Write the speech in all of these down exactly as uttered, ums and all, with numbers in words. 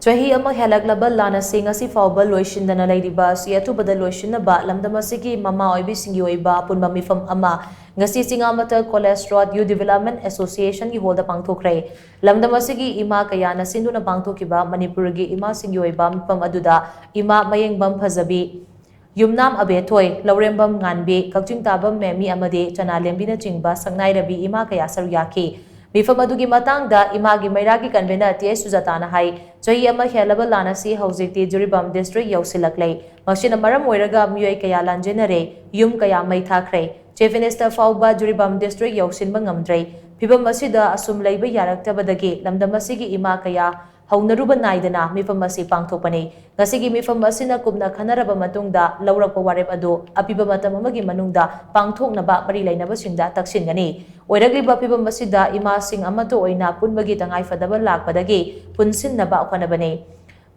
ꯆꯍꯤ ꯑꯃ ꯍꯦꯜꯂꯛꯂꯕ ꯂꯥꯟ ꯑꯁꯤ ꯉꯁꯤ ꯐꯥꯎꯕ ꯂꯣꯏꯁꯤꯟꯗꯅ ꯂꯩꯔꯤꯕ ꯑꯁꯤ ꯑꯊꯨꯕꯗ ꯂꯣꯏꯁꯤꯟꯅꯕ ꯂꯝꯗꯝ ꯑꯁꯤꯒꯤ ꯃꯃꯥ ꯑꯣꯏꯕꯤꯁꯤꯡꯒꯤ ꯑꯣꯏꯕ ꯑꯄꯨꯟꯕ ꯃꯤꯐꯝ ꯑꯃ ꯉꯁꯤ ꯆꯤꯉꯥꯃꯊꯛ ꯀꯣꯂꯦꯖ ꯔꯣꯗ ꯌꯨ ꯗꯤꯕꯦꯂꯞꯃꯦꯟ ꯑꯦꯁꯣꯁꯤꯌꯦꯁꯟꯒꯤ ꯍꯣꯜꯗ ꯄꯥꯡꯊꯣꯛꯈ꯭ꯔꯦ꯫ ꯂꯝꯗꯝ ꯑꯁꯤꯒꯤ ꯏꯃꯥ ꯀꯌꯥꯅ ꯁꯤꯟꯗꯨꯅ ꯄꯥꯡꯊꯣꯛꯈꯤꯕ ꯃꯅꯤꯄꯨꯔꯒꯤ ꯏꯃꯥꯁꯤꯡꯒꯤ ꯑꯣꯏꯕ ꯃꯤꯐꯝ ꯑꯗꯨꯗ ꯏꯃꯥ ꯃꯌꯦꯡꯕꯝ ꯐꯖꯕꯤ, ꯌꯨꯝꯅꯥꯝ ꯑꯕꯦꯊꯣꯏ, ꯂꯧꯔꯦꯝꯕꯝ ꯉꯥꯟꯕꯤ, ꯀꯛꯆꯤꯡ ꯇꯥꯕꯝ ꯃꯦꯃꯤ ꯑꯃꯗꯤ ꯆꯅꯥꯂꯦꯝꯕꯤꯅꯆꯤꯡꯕ ꯁꯛꯅꯥꯏꯔꯕꯤ ꯏꯃꯥ ꯀꯌꯥ ꯁꯔꯨꯛ ꯌꯥꯈꯤ꯫ ꯃꯤꯐꯝ ꯑꯗꯨꯒꯤ ꯃꯇꯥꯡꯗ ꯏꯃꯥꯒꯤ ꯃꯩꯔꯥꯒꯤ ꯀꯟꯚꯦꯅꯔ ꯇꯤ ꯑꯦꯁ ꯁꯨꯖꯥꯇꯥꯅ ꯍꯥꯏ, ꯆꯍꯤ ꯑꯃ ꯍꯦꯜꯂꯕ ꯂꯥꯟ ꯑꯁꯤ ꯍꯧꯖꯤꯛꯇꯤ ꯖꯤꯔꯤꯕꯥꯝ ꯗꯤꯁꯇ꯭ꯔꯤꯛ ꯌꯧꯁꯤꯜꯂꯛꯂꯦ꯫ ꯃꯁꯤꯅ ꯃꯔꯝ ꯑꯣꯏꯔꯒ ꯃꯤꯑꯣꯏ ꯀꯌꯥ ꯂꯥꯟꯖꯦꯟꯅꯔꯦ, ꯌꯨꯝ ꯀꯌꯥ ꯃꯩ ꯊꯥꯈ꯭ꯔꯦ꯫ ꯆꯤꯐ ꯃꯤꯅꯤꯁꯇꯔ ꯐꯥꯎꯕ ꯖꯤꯔꯤꯕꯥꯝ ꯗꯤꯁꯇ꯭ꯔꯤꯛ ꯌꯧꯁꯤꯟꯕ ꯉꯝꯗ꯭ꯔꯦ꯫ ꯐꯤꯚꯝ ꯑꯁꯤꯗ ꯑꯁꯨꯝ ꯂꯩꯕ ꯌꯥꯔꯛꯇꯕꯗꯒꯤ ꯂꯝꯗꯝ ꯑꯁꯤꯒꯤ ꯏꯃꯥ ꯀꯌꯥ ꯍꯧꯅꯔꯨꯕ ꯅꯥꯏꯗꯅ ꯃꯤꯐꯝ ꯑꯁꯤ ꯄꯥꯡꯊꯣꯛꯄꯅꯤ꯫ ꯉꯁꯤꯒꯤ ꯃꯤꯐꯝ ꯑꯁꯤꯅ ꯀꯨꯞꯅ ꯈꯟꯅꯔꯕ ꯃꯇꯨꯡꯗ ꯂꯧꯔꯛꯄ ꯋꯥꯔꯦꯞ ꯑꯗꯨ ꯑꯄꯤꯕ ꯃꯇꯝ ꯑꯃꯒꯤ ꯃꯅꯨꯡꯗ ꯄꯥꯡꯊꯣꯛꯅꯕ ꯃꯔꯤ ꯂꯩꯅꯕꯁꯤꯡꯗ ꯇꯛꯁꯤꯟꯒꯅꯤ꯫ ꯑꯣꯏꯔꯛꯂꯤꯕ ꯐꯤꯚꯝ ꯑꯁꯤꯗ ꯏꯃꯥꯁꯤꯡ ꯑꯃꯠꯇ ꯑꯣꯏꯅ ꯄꯨꯟꯕꯒꯤ ꯇꯉꯥꯏꯐꯗꯕ ꯂꯥꯛꯄꯗꯒꯤ ꯄꯨꯟꯁꯤꯟꯅꯕ ꯍꯣꯠꯅꯕꯅꯤ꯫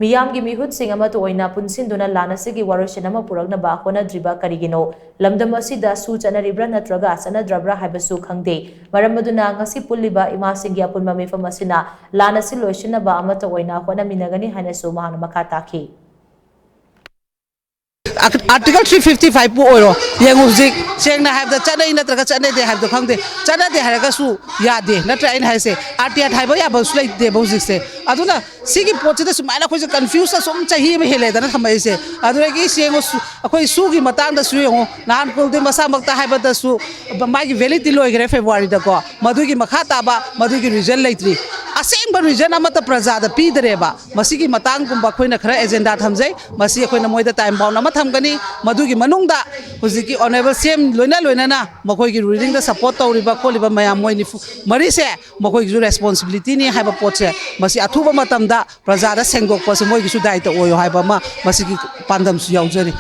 ꯃꯤꯌꯥꯝꯒꯤ ꯃꯤꯍꯨꯠꯁꯤꯡ ꯑꯃꯠꯇ ꯑꯣꯏꯅ ꯄꯨꯟꯁꯤꯟꯗꯨꯅ ꯂꯥꯟ ꯑꯁꯤꯒꯤ ꯋꯥꯔꯣꯏꯁꯤꯟ ꯑꯃ ꯄꯨꯔꯛꯅꯕ ꯍꯣꯠꯅꯗ꯭ꯔꯤꯕ ꯀꯔꯤꯒꯤꯅꯣ? ꯂꯝꯗꯝ ꯑꯁꯤꯗ ꯁꯨ ꯆꯠꯅꯔꯤꯕ꯭ꯔꯥ ꯅꯠꯇ꯭ꯔꯒ ꯆꯠꯅꯗ꯭ꯔꯕ꯭ꯔꯥ ꯍꯥꯏꯕꯁꯨ ꯈꯪꯗꯦ꯫ ꯃꯔꯝ ꯑꯗꯨꯅ ꯉꯁꯤ ꯄꯨꯜꯂꯤꯕ ꯏꯃꯥꯁꯤꯡꯒꯤ ꯑꯄꯨꯟꯕ ꯃꯤꯐꯝ ꯑꯁꯤꯅ ꯂꯥꯟ ꯑꯁꯤ ꯂꯣꯏꯁꯤꯟꯅꯕ ꯑꯃꯠꯇ ꯑꯣꯏꯅ ꯍꯣꯠꯅꯃꯤꯟꯅꯒꯅꯤ ꯍꯥꯏꯅꯁꯨ ꯃꯍꯥꯛꯅ ꯃꯈꯥ ꯇꯥꯈꯤ꯫ Article three fifty five ꯄꯨ ꯑꯣꯏꯔꯣ, ꯌꯦꯡꯉꯨ, ꯍꯧꯖꯤꯛ ꯁꯦꯡꯅ ꯍꯥꯏꯕꯗ ꯆꯠꯅꯩ ꯅꯠꯇ꯭ꯔꯒ ꯆꯠꯅꯗꯦ ꯍꯥꯏꯕꯗꯣ ꯈꯪꯗꯦ꯫ ꯆꯠꯅꯗꯦ ꯍꯥꯏꯔꯒꯁꯨ ꯌꯥꯗꯦ, ꯅꯠꯇ꯭ꯔꯥ ꯑꯩꯅ ꯍꯥꯏꯁꯦ? ꯑꯥꯔ ꯇꯤ ꯑꯥꯏ ꯍꯥꯏꯕ ꯌꯥꯕꯁꯨ ꯂꯩꯇꯦꯕ ꯍꯧꯖꯤꯛꯁꯦ꯫ ꯑꯗꯨꯅ ꯁꯤꯒꯤ ꯄꯣꯠꯁꯤꯗ ꯁꯨꯃꯥꯏꯅ ꯑꯩꯈꯣꯏꯁꯦ ꯀꯟꯐ꯭ꯌꯨꯁꯇ ꯁꯨꯝ ꯆꯍꯤ ꯑꯃ ꯍꯦꯜꯂꯦꯗꯅ ꯊꯝꯃꯛꯏꯁꯦ꯫ ꯑꯗꯨꯗꯒꯤ ꯁꯤ ꯌꯦꯡꯉꯨ, ꯁꯨ- ꯑꯩꯈꯣꯏ ꯁꯨꯒꯤ ꯃꯇꯥꯡꯗꯁꯨ ꯌꯦꯡꯉꯨ, ꯅꯍꯥꯟ ꯀꯨꯜꯗꯤꯟ ꯃꯁꯥꯃꯛꯇ ꯍꯥꯏꯕꯗꯁꯨ ꯃꯥꯒꯤ ꯚꯦꯂꯤꯗꯤꯇꯤ ꯂꯣꯏꯈ꯭ꯔꯦ ꯐꯦꯕ꯭ꯔꯨꯋꯥꯔꯤꯗꯀꯣ꯫ ꯃꯗꯨꯒꯤ ꯃꯈꯥ ꯇꯥꯕ ꯃꯗꯨꯒꯤ ꯔꯤꯖꯜ ꯂꯩꯇ꯭ꯔꯤ꯫ ꯑꯁꯦꯡꯕ ꯔꯤꯖꯜ ꯑꯃꯠꯇ ꯄ꯭ꯔꯖꯥꯗ ꯄꯤꯗꯔꯦꯕ꯫ ꯃꯁꯤꯒꯤ ꯃꯇꯥꯡꯒꯨꯝꯕ ꯑꯩꯈꯣꯏꯅ ꯈꯔ ꯑꯦꯖꯦꯟꯗꯥ ꯊꯝꯖꯩ꯫ ꯃꯁꯤ ꯑꯩꯈꯣꯏꯅ ꯃꯣꯏꯗ ꯇꯥꯏꯝ ꯕꯥꯎꯟ ꯑꯃ ꯊꯝꯒꯅꯤ꯫ ꯃꯗꯨꯒꯤ ꯃꯅꯨꯡꯗ ꯍꯧꯖꯤꯛꯀꯤ ꯑꯣꯅꯔꯦꯕꯜ ꯁꯤ ꯑꯦꯝ ꯂꯣꯏꯅ ꯂꯣꯏꯅꯅ ꯃꯈꯣꯏꯒꯤ ꯔꯨꯂꯤꯡꯗ ꯁꯄꯣꯔꯠ ꯇꯧꯔꯤꯕ ꯈꯣꯠꯂꯤꯕ ꯃꯌꯥꯝ ꯃꯣꯏ ꯅꯤꯐꯨ ꯃꯔꯤꯁꯦ ꯃꯈꯣꯏꯒꯤꯁꯨ ꯔꯦꯁꯄꯣꯟꯁꯤꯕꯤꯂꯤꯇꯤꯅꯤ ꯍꯥꯏꯕ ꯄꯣꯠꯁꯦ ꯃꯁꯤ ꯑꯊꯨꯕ ꯃꯇꯝꯗ ꯄ꯭ꯔꯖꯥꯗ ꯁꯦꯡꯗꯣꯛꯄꯁꯦ ꯃꯣꯏꯒꯤꯁꯨ ꯗꯥꯏꯇ ꯑꯣꯏꯌꯣ ꯍꯥꯏꯕ ꯑꯃ ꯃꯁꯤꯒꯤ ꯄꯥꯟꯗꯝꯁꯨ ꯌꯥꯎꯖꯔꯤ꯫